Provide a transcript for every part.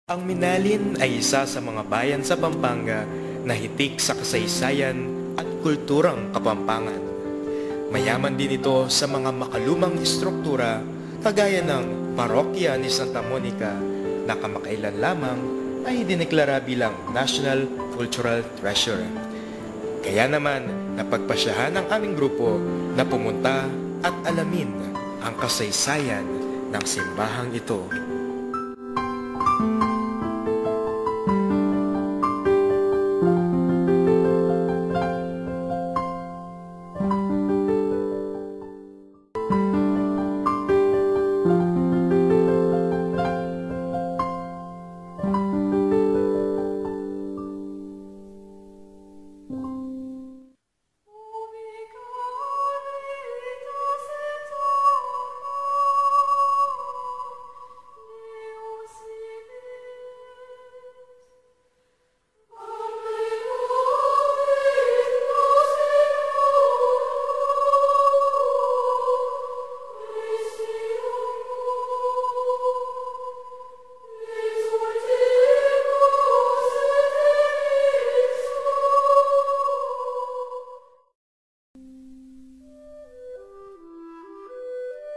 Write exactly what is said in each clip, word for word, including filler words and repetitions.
Ang Minalin ay isa sa mga bayan sa Pampanga na hitik sa kasaysayan at kulturang Kapampangan. Mayaman din ito sa mga makalumang istruktura, kagaya ng Parokya ni Santa Monica, na kamakailan lamang ay dineklara bilang National Cultural Treasure. Kaya naman, napagpasyahan ang aming grupo na pumunta at alamin ang kasaysayan ng simbahang ito.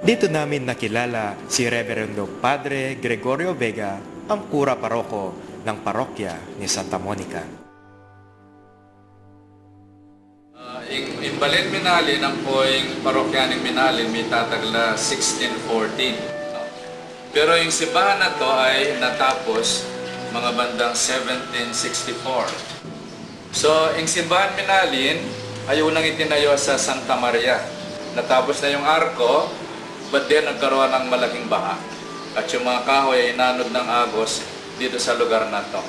Dito namin nakilala si Reverendo Padre Gregorio Vega, ang kura paroko ng parokya ni Santa Monica. Ah, ing, ing Balen Minalin, ampo ing parokya ning Minalin, mitatag la sixteen fourteen, no? Pero ing simbahan na to ay natapos mga bandang seventeen sixty-four. So, ing simbahan Minalin ay unang itinayo sa Santa Maria. Natapos na yung arko, but then nagkaroon ng malaking baha. At yung mga kahoy ay inanod ng agos dito sa lugar na to.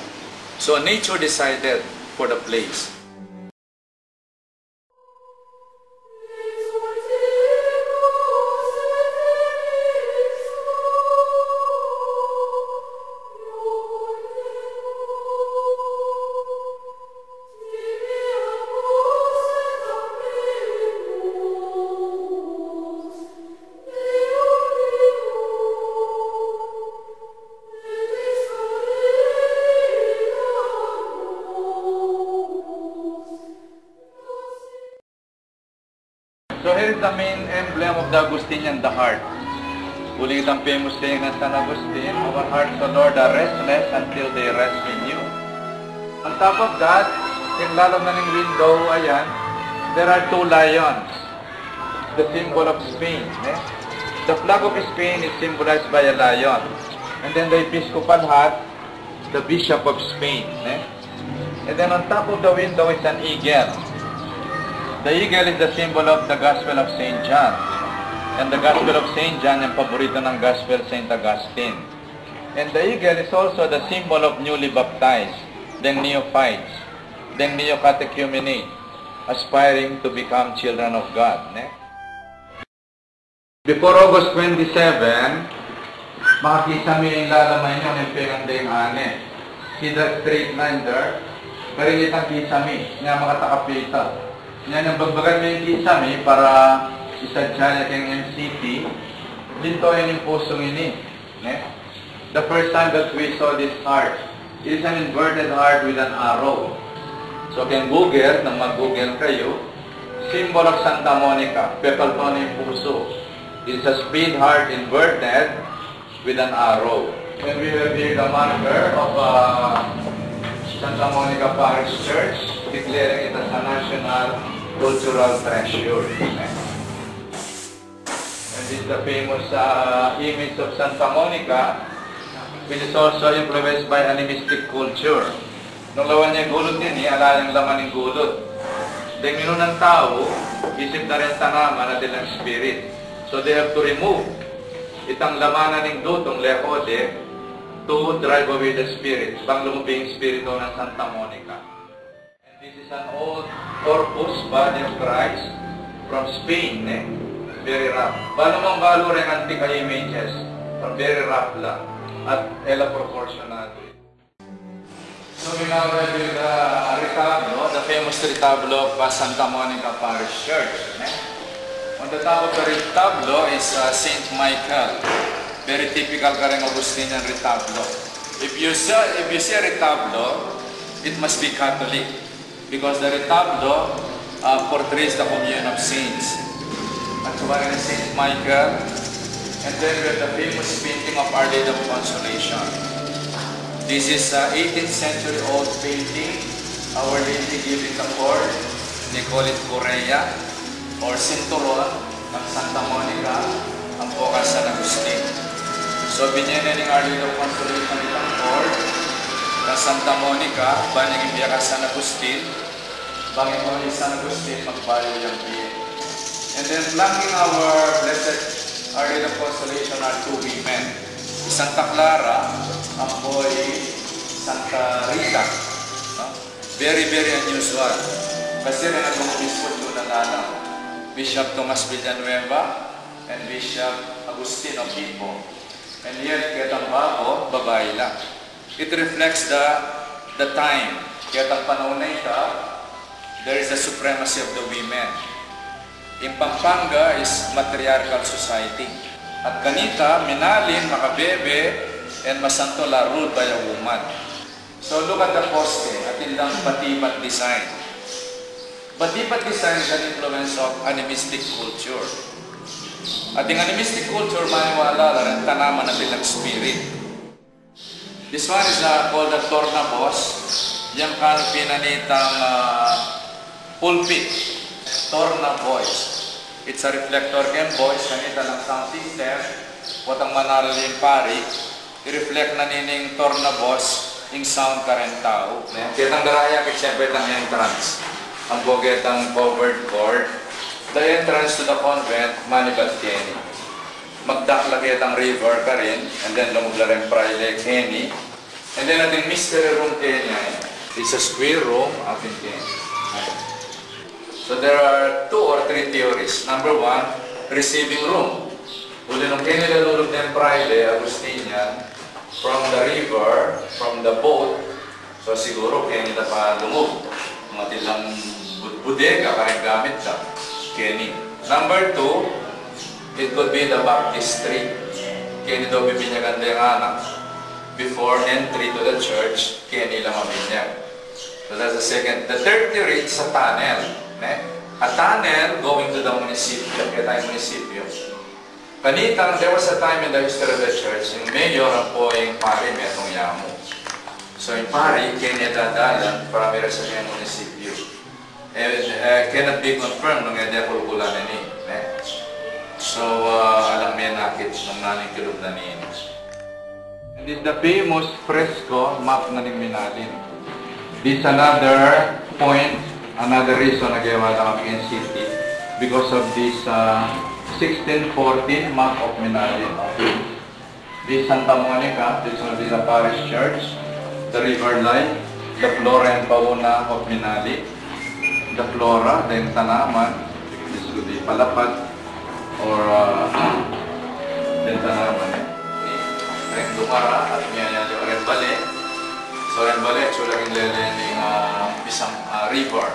So, nature decided for the place. So here is the main emblem of the Augustinian, the heart. Uling itang famous saying ng San Agustin, "Our hearts, O Lord, are restless until they rest in you." On top of that, yung lalom na ning window, ayan, there are two lions, the symbol of Spain, eh? The flag of Spain is symbolized by a lion. And then the episcopal hat, the Bishop of Spain, eh? And then on top of the window is an eagle. The eagle is the symbol of the Gospel of Saint John. And the Gospel of Saint John, yung paborito ng Gospel Saint Augustine. And the eagle is also the symbol of newly baptized, then neophytes, then neocatechumenate, aspiring to become children of God, ne? Before August twenty-seven, makakisame ing lalaman yu ning pengandeng ane. See the straight line there? Karin itang kisame, nya makatakap ya ita. Nya nung bagbagan me ing kisame para isadya ya keng M C T, linto ya ing pusung ini, ne? The first time that we saw this heart, it is an inverted heart with an arrow. So, keng Google, nung mag-Google kayu, symbol of Santa Monica, pepalto na ing pusu. It's a spade heart inverted with an arrow. And we have here the marker of, uh, Santa Monica Parish Church, declaring it as a national cultural treasure. And this is the famous, uh, image of Santa Monica, which is also influenced by animistic culture. Nung lawan ya ing gulut ini, ala yang laman ning gulut. Deng minunang tau, isip da ring tanaman atin lang spirit. So they have to remove itang laman na ning dutung, leko de, to drive away the spirit, bang lumubi ing spirito nang Santa Monica. And this is an old corpus body of Christ from Spain, ne? Very rough. Balu mang balu reng antique images, pero very rough la. At e la proporsyonado. So we now have here the retablo, the famous retablo of, uh, Santa Monica Parish Church, ne? On the top of the retablo is, uh, Saint Michael. Very typical kareng Augustinian retablo. If you see, if you see a retablo, it must be Catholic, because the retablo uh, portrays the communion of saints. At saka rin Saint Michael, and then we have the famous painting of Our Lady of Consolation. This is an eighteenth century old painting, Our Lady giving the cord, they call it correa, or sinturon, kang Santa Monica, ampo kang San Agustin. So, binye ne ning Our Lady of Consolation itang cord kang Santa Monica, bang inyang ibie kang San Agustin, bang itang San Agustin magbayu yang bie. And then, flanking our Blessed Our Lady of Consolation are two women. I Santa Clara, ampo i Santa Rita. No? Very, very unusual. Kasi reng aduang obispo, atiu na la. Bishop Tomas Villanueva and Bishop Agustin Ocampo. And yet, ketang babo, babai la. It reflects the, the time. Ketang panaun a ita, there is a supremacy of the women. In Pampanga is matriarchal society. At kanita, minalin, makabebe, and masanto la ruled by a woman. So look at the poste, atin lang batibat design. Batibat design is an influence of animistic culture. At ing animistic culture, maniwala la reng tanaman atin lang spirit. This one is uh, called the tornabos. Yang canopy na nitang uh, pulpit, tornabos. It's a reflector keng bois, kanita lang sound system, potang manalin ing pari, i-reflect na nining tornabos ing sound kareng tau. Ne? Ketang garahe, siyempre, itang entrance. Ampo ketang covered court. The entrance to the convent, manibat keni. Magdak la ketang river karin, and then lungub la reng praile keni. And then atin mystery room keni. It's a square room, atin keni. So there are two or three theories. Number one, receiving room. Uli nung keni la lulub deng praile Agustinian, from the river, from the boat, so siguru keni da pa lungub. Mga atin lang bud-, budega, kareng gamit da. Keni. Number two, it could be the baptistry. Keni daw bibinyagan deng anak before entry to the church, keni la mabinyag. So that's the second. The third theory, it's a tunnel. Ne? A tunnel going to the municipio. Kaya tayo municipio. Kanita, there was a time in the history of the church, ing mayor ampo ing pari metung yamu. So, ing pari, keni dadalan para mira sa kayang munisipyo. Eh, eh, cannot be confirmed nung e de kulkulan ini, ne? So, ah, alang menakit nung nanu ing kilub na nini. And in the famous fresco, map na ning minalin. This another point, another reason a gewa la kang N C T, because of this uh, sixteen fourteen map of Minalin. This Santa Monica, this will be the parish church, the River Lai, the flora and fauna of Minalin, the flora, the tanaman, this will be palapad, or uh, deng tanaman, eh. Reng dumara at miyayaliw reng bale. So, reng bale, itsura ring lele ning, ah, isang, ah, river.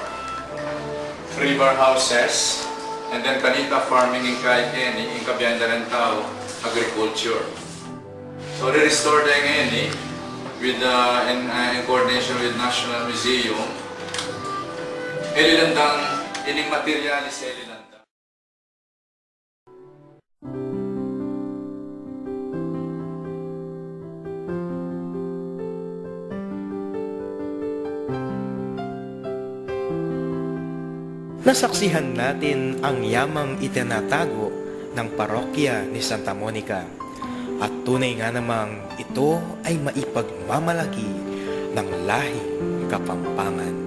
River houses. And then, kanita farming ing kai keni, ing kabiayan da reng tau, agriculture. So, re-restore da ngeni with, uh, in, uh, in coordination with National Museum. Elilan dang ining materialis, elilan da. Nasaksihan natin ang yamang itinatago ng parokya ni Santa Monica, at tunay nga namang ito ay maipagmamalaki ng lahing Kapampangan.